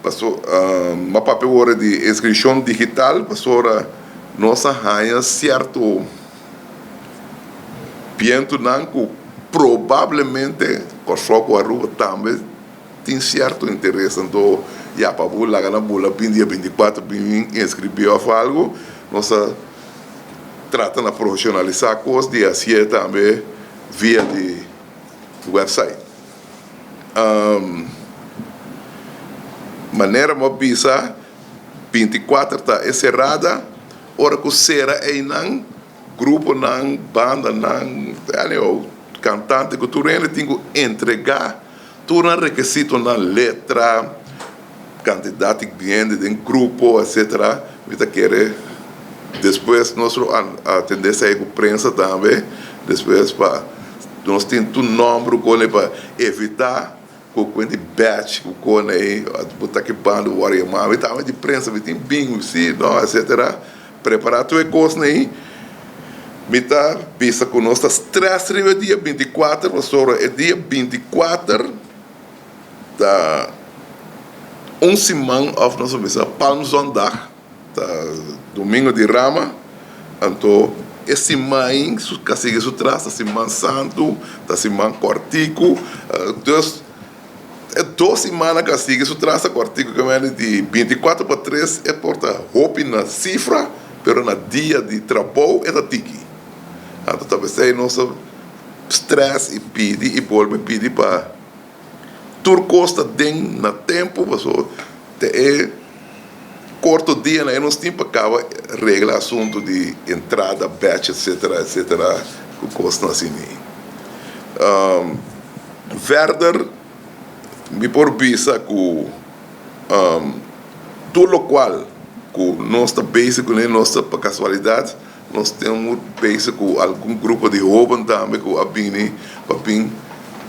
Paso m'a papia ora di inskripshon digital pasobra nos a haña sierto bientunan ku probablemente Kòrsou ku Aruba tambe tin sierto interes. Anto ya pa bo laga nan bula bin dia 24 bin inskribí òf algu nos a trata na profeshonalisá kos di hasié tambe via di website. Manera bo a bisa, 24 ta e serada, ora ku sera einan, gruponan, bandanan, anyhow, kantante ku tur hende tin ku entregá tur nan rekisitonan, letra, kantidat di hende den grupo, etcetera. Mi ta kere despues nos lo atendé esei ku prensa tambe, despues pa nos tin tur nòmber ku kone pa evitá ku kuent di batch ku kone ei bo ta ki banda bo wòrdu yamá. Mi tambe di prensa mi tin bin si no etcetera. Prepará tur e kosnan ei. Mi ta bisa ku nos ta strès riba e dia 24 pasobra e dia 24 ta un siman òf nos a bisa Palmzondag, ta domingo di rama, anto e siman su ka sigui su tras ta siman santu, ta siman kòrtiku, dus e dos simannan ka sigui su tras ta kòrtiku ke mende di 24 pa 3 e por ta hopi na sifra pero na dia di trabou e ta tiki, anto ta p'esei nos a stress i pidi i bolbe pidi pa tur kos ta den na tempu pasobra te e korto dianan e nos tin pa kaba regla asuntu di entrada, batch etcetera etcetera ku kosnan asina. Verder mi por bisa ku tur lokual ku nos ta bezig kuné nos ta pa kasualidat. Nos tin un bezig ku algun grupo di hoben tambe ku a bini pa bin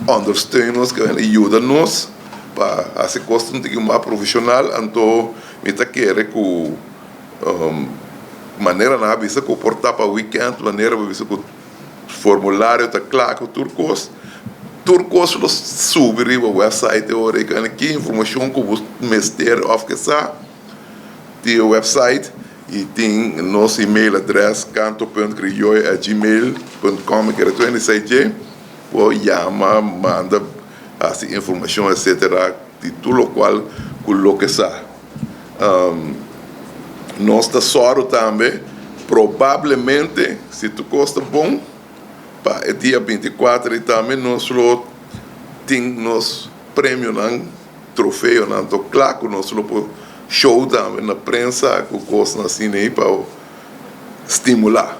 ondersteun nos, ku a yuda nos pa hasi kos un tiki mas profeshonal. Anto mi ta kere ku manera nan a bisa ku por ta pa wikènt, manera bo bisa ku formulario ta kla ku tur kos, tur kos lo subi riba wèpsait e ora ei. Ki informashon ku bo mester òf ke sa di e wèpsait. I tin nos email adres canto.crioyo@gmail.com mi kere tur hende sa dje por yama manda hasi informashon etcetera di tur lokual ku loke sa. Nos ta sòru tambe probablemente si tur kos ta bon pa e dia 24 i tambe nos lo tin nos premionan. Trofeonan to kla ku nos lo por show tambe na prensa ku kosnan asina ei pa stimulá.